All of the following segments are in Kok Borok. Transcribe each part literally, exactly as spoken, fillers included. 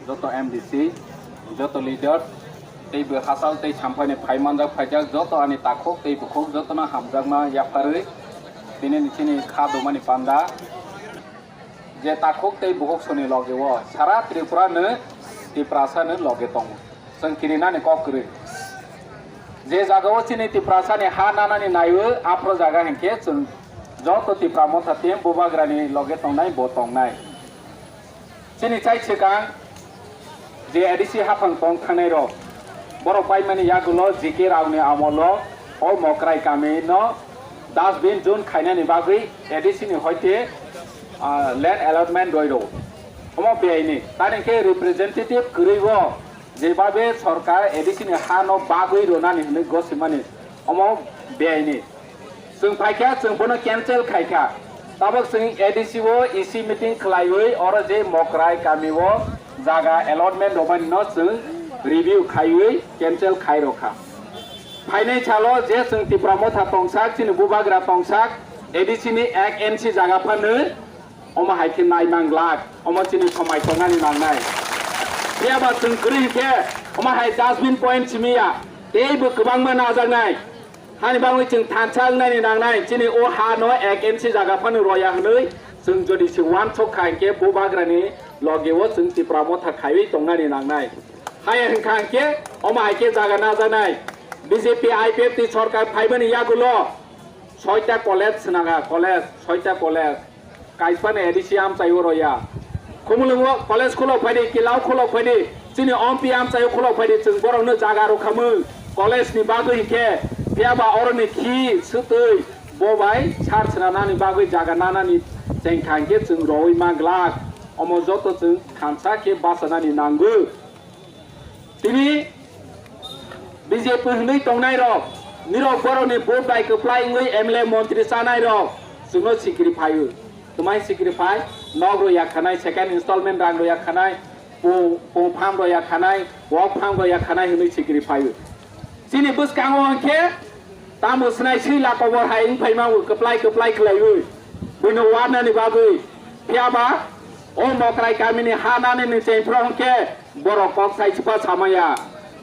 Joto M D C, joto leader, tei bo hachal tei samphaini phai manjak phaijak joto ani takhuk tei bukhuk jotono hamjakma yapharwi tini ni chini kha dumani panda. Je takhuk tei bukhuk soni loge o sara Tripura no Tiprasa no loge tongo. Chwng kirinani kok kwrwi. Je jaga o chini Tiprasa ni ha nanani naiwi aphro jaga hinkhe chwng joto Tipra Motha team bubagra ni loge tongnai bo tongnai. Chini chai swkang je A D C haphang tong thangnai rok, borok paimani yagulo G K Rao ni amolo o Mokrai kami no dustbin zone khainani bagwi A D C ni hoite, ah, land allotment roi rw. Omo biyai ni tani khe representative kwrwi o jebabe sorkar A D C ni ha no bagwi rwnani hinwi gosimani omo biyai ni. Chwng phaikha, chwng bono cancel khaikha. Tabok chwng A D C o E C meeting khlaiwi oro je Mokrai kami o jaga allotment rwmani no chwng review khaiwi cancel khai rokha. Phainai salo je chwng Tipra Motha tongsak, chini bubagra tongsak, A D C ni ek inch jaga phano omo hai khe nai mang glak, omo chini somai tongnani nangnai. Phiya ba chwng kwrwi hinkhe omo hai dustbin point simi ya, tei bo kwbangma najaknai. Hani bagwi chwng thansa wngnani nangnai, chini o ha no ek inch jaga phano roya hwnwi chwng jodi se uansuk kha hinkhe bubagrani loge o chwng Tipra Motha khaiwi tongnani nangnai. Haya hwnkha hinkhe omo hai khe jaga najaknai. B J P I P F T sorkar phaimani yagulo soita college swnaka, college, soita college. Kaisphano A D C amchai o roya. Khumulwngo college khulok phaidi, Kilao khulok phaidi, chini M P amchai o khulok phaidi, chwng borokno jaga rwkhamung. College ni bagwi hinkhe, phiya ba oroni khi, swtwi, bo bai sar swnamnani bagwi jaga nanani chengkha hinkhe chwng rowi ma glak. Omo joto chwng thansa khe bachanani nango. Tini B J P hwnwi tongnai rok, nirok borokni vote bai kwplai wngwi M L A montri chanai rok chwngno sikiri phaio. Twmai sikiri phai, nok rw ya khanai, second installment rang rw ya khanai, pung, pung phang rw ya khanai, wok phang rw ya khanai hwnwi sikiri phaio. Chini bwskango hwnkhe tamo swnai swi la kobor hai wng phaima kwplai kwplai khlaiwi buino warnani bagwi. Phiya ba o Mokrai kamini ha nani ni chengphro hwnkhe borok kok sai sipha samaya.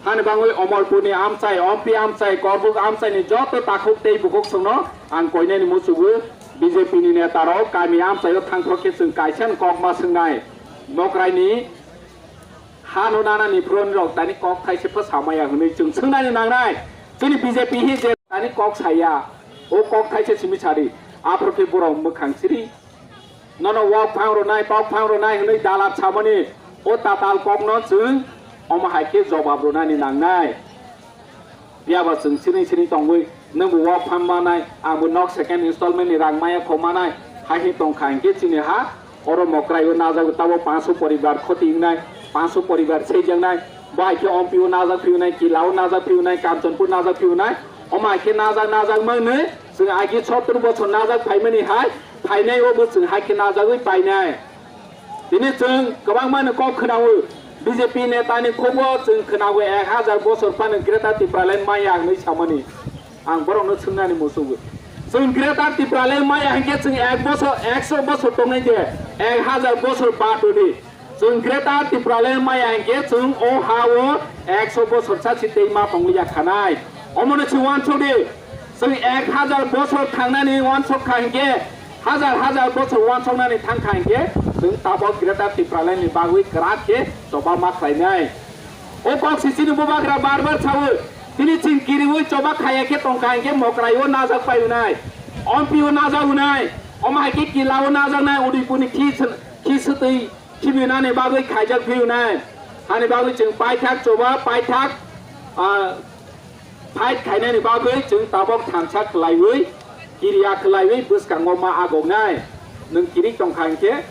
Hani bangwi Omorpurni amchai, M P amchai, Korbuk amchaini joto takhuk tei bukhuk songno ang koinani muchugo. B J P ni netarok kami amchaio thangphro khe chwng kaisa ni kokma swngnai. Mokraini hano nanani phuroni rok tani kok thaise pha samaya hwnwi chwng swngnani nangnai. Chini B J P hi je tani kok saya, o kok thaise simi sadi, aphuru khe borok mwkhang siri. Nono wok phang rwnai, pok phang rwnai hwnwi dalap samani o tatal kokno chwng omo hai khe jobab rwnani nangnai. Phiya ba chwng siring siring tongwi, nwng bo wok phang manai, ang bo nok second installment ni rang maya kho manai, hai hi tong kha hinkhe chini ha oro Mokrai o najak tabo pancho poribar khoti wngnai, pancho poribar seijaknai, bo hai khe Ompi o najak phi wngnai, Kila o najak phi wngnai, Kanchanpur najak phi wngnai, omo hai khe najak najak manwi chwng agi sottor bochor najak phaimani hai, phainai o bo chwng hai khe najagwi painai. Tini chwng kwbangma ni kok khwnao, B J P neta ni khugo chwng khwnao ek hazar bochor phano Greater Tipraland maya hwnwi samani. Ang borokno swngnani muchungo. Chwng Greater Tipraland maya hinkhe chwng ek bochor, ekso bochor tongnai de, ek hazar bochor ba toni. Chwng Greater Tipraland maya hinkhe chwng o ha o ekso bochor sa si tei ma tongwi ya khanai. Omono se uansuk di. Chwng ek hazar bochor thangnani uansuk kha hinkhe, hazar hazar bochor uansuknani thang kha hinkhe, chwng tabok Greater Tipraland ni bagwi kwrak khe choba ma khlainai. O kok si chini bubagra bar bar sao, tini chwng kiriwi choba khaya khe tong kha hinkhe Mokrai o najak pai unai, Ompi o najak unai, omo hai khe Kila o najaknai, Udaipur ni khi swn-, khi swtwi khibinani bagwi khaijak phi unai. Hani bagwi chwng paithak choba, paithak, ah, fight khainani bagwi chwng tabok thansa khlaiwi, kiriya khlaiwi bwskango ma agoknai. Nwng kirik tong kha hinkhe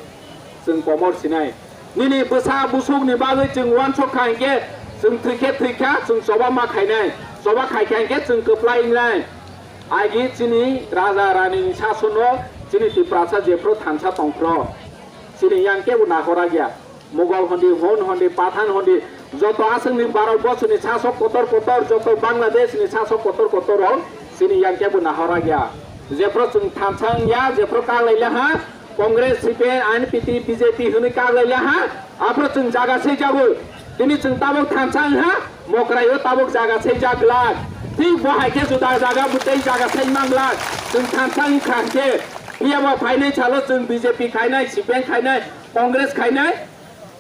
chwng komor sinai. Nini bwsa busukni bagwi chwng uansuk kha hinkhe chwng thwikhe thwikha chwng choba ma khainai. Choba khaikha hinkhe chwng kwplai wngnai. Agi chini raja rani ni sasonno chini Tiprasa jephru thansa tongphru. Chini yang kebo nahora gya. Mughal hondi, Hun hondi, Pathan hondi, joto aswkni Bharat borsoni sasok kotor kotor, joto Bangladesh ni sasok kotor kotor rok chini yang kebo nahora ya. Jephru chwng thansa wng ya, jephru kaglai laha, Congress, C P I M, N P P, B J P hwnwi kaglai laha, aphuru chwng jaga saijago. Tini chwng tabuk thansa wngha, Mokraio tabuk jaga saijak glak. Thik bo hai khe juda jaga bo tei jaga sai mang glak. Chwng thansa wngkha hwnkhe, phiya bo phainai salo chwng B J P khainai, C P I M khainai, Congress khainai,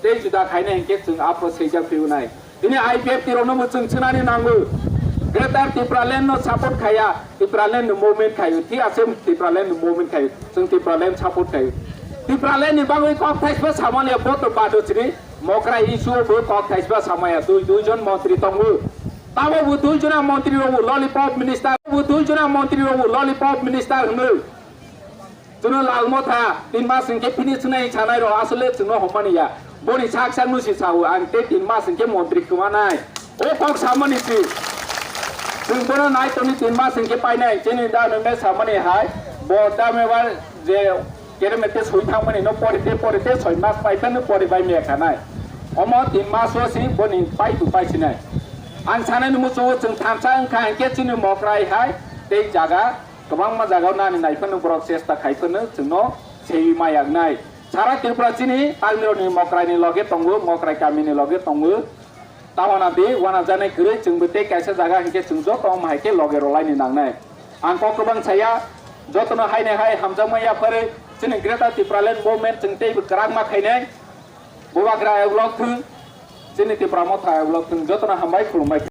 tei juda khainai hwnkhe chwng aphuru saijak phiyunai. Tini I P F T rokno bo chwng swnani nango. Greater Tipraland no support khaya, Tipraland ni movement khayo, thik ase Tipraland ni movement khayo, chwng Tipraland support khayo. Tipraland ni bagwi kok thaisba samani ya boto bado chini, Mokrai issue bo kok thaisba samaya, dui, dui jon montri tongo. Tabo bo dui jona montri rok bo lollipop minister, bo dui jona montri rok bo lollipop minister hwnwi. Chwngno Lalmotha tin mas hwnkhe finish wngnai sanai rok asole chwngno hommani ya. Boni sak sak no si sao ang tei tin mas hwnkhe montri kwmanai. O kok samani si. Chwng bono nai toni tin mas hwnkhe painai. Chini da no me samani hai. Bo da me bar je kere me te soi thangmani no pori te pori te soi mas pai phano pori bai me khanai. Omo tin mas o si boni pai tu pai sinai. Ang sanani muchungo chwng thansa wngkha hwnkhe chini Mokrai hai tei jaga kwbangma jagao nani naiphano borok chesta khai phano chwngno sewi ma yaknai. Sara Tripura chini tagnirokni Mokraini loge tongo, Mokrai kamini loge tongo. Tawana di, wana janai kwrwi chwngbo tei kaisa jaga hinkhe chwng joto wng hai khe loge rwlaini nangnai. Ang kok kwbang saya, jotono haini hai hamjakma yapharwi chini Greater Tipraland Movement chwng teibo kwrak ma khainai. Bubagra ayok lok thung, chini Tipra Motha ayok lok thung, jotono hambai khulumbai.